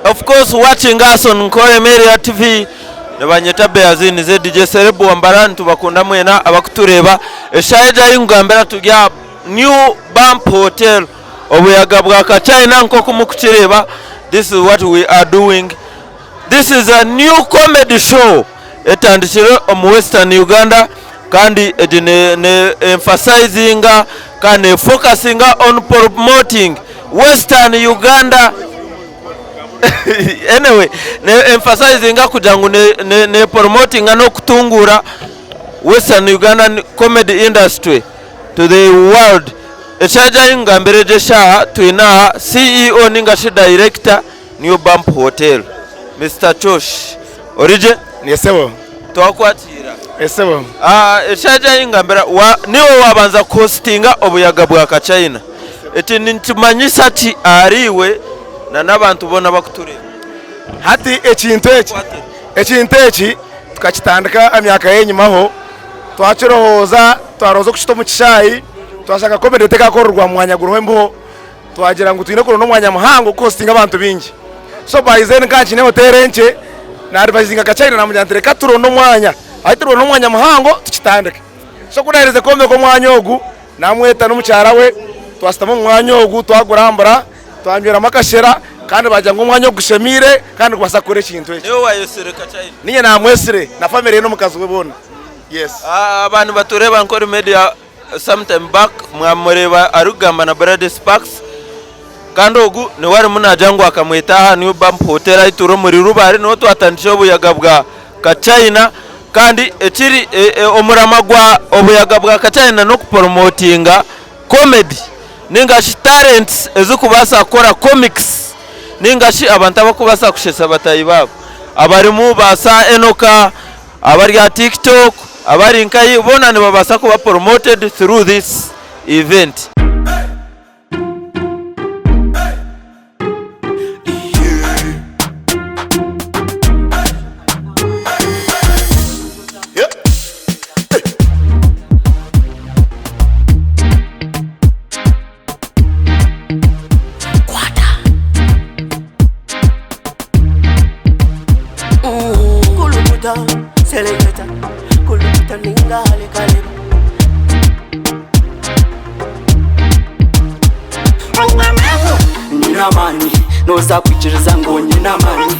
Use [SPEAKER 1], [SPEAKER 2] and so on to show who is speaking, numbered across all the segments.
[SPEAKER 1] Of course watching us on Nkore Media TV nibanyeta Beazi nize DJ Celeb Wambara nitubakunda mwena abakutureeba. Eshaaha egi ahi nkugambira turi aha New Bump Hotel obuyaga bwa Kachina nk'oku mukukireeba this is what we are doing. This is a new comedy show etandikire omu Western Uganda kandi egi ne ne emphasizinga kandi ne focusinga on promoting Western Uganda anyway ne emphasizinga kugira ngu ne ne ne promotinga n'okutunguura Western Ugandan comedy industry to the world. Eshaaha ahi nkugambira egi eshaaha twine aha CEO ninga shi director New Bump Hotel. Mister Chosh, ori gye?
[SPEAKER 2] Ni sebo.
[SPEAKER 1] Twakwakiira.
[SPEAKER 2] Esebo.
[SPEAKER 1] Ah, eshaaha ahi ngambira, wa, niiwe waabanza kuhositinga obuyaga bwa Kachina. Eki nikimanyisa ki ahariiwe na n'abantu boona abakutureeba?
[SPEAKER 2] Hati ekintu eki, ekintu eki tukakitandika emyaka y'enyimaho, twakirowooza, twarowooza okukita omu kishaayi, twashanga comedy tekakorerwa mu mwanya guriho embeho. Twagira ngu twine kuronda omwanya muhango gw'okuhostinga abantu baingi. So by then nkaba nkiine hoteeri enkye, naadvisinga Kachaina naamugira nti reka turonde omwanya, ahi turikuronda omwanya muhango tukitandike. So ku naaherize kwombeka omwanya ogu, naamweta n'omukyara we, twashutama omu mwanya ogu twagurambura, twanyweramu akashera kandi baagira ngu omwanya ogu gushemeire kandi nigubaasa kukora ekintu eki.
[SPEAKER 1] Niiwe waayetsire Kachaina?
[SPEAKER 2] Niinye naamwetsire na famire ye n'omukazi we boona. Yes.
[SPEAKER 1] Abantu batureeba Nkore Media Sometime back mwamureeba arikugamba na Brady Sparks kandi ogu niwe arimu naagira ngu akamweta aha New Bump Hotel ahu turi omuri Rubare niho twatandikire obuyaga bwa Kachina kandi ekiri omurama gwa obuyaga bwa Kachina n'okuporomotinga comedy ninga shi talents ezirikubaasa kukora comics ninga shi abantu abarikubaasa kushesa bataahi baabo abarimu ba Sir Enoka Abari aha TikTok, abari nkahi boona nibabaasa kuba promoted through this event.
[SPEAKER 3] Kulukuta, seleketa, kulukuta ningale kaleba. Nyine amaani noza kwikiriza ngu nyine amaani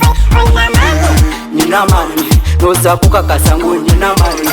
[SPEAKER 3] Nyine amaani noza kukakasa ngu nyine amaani.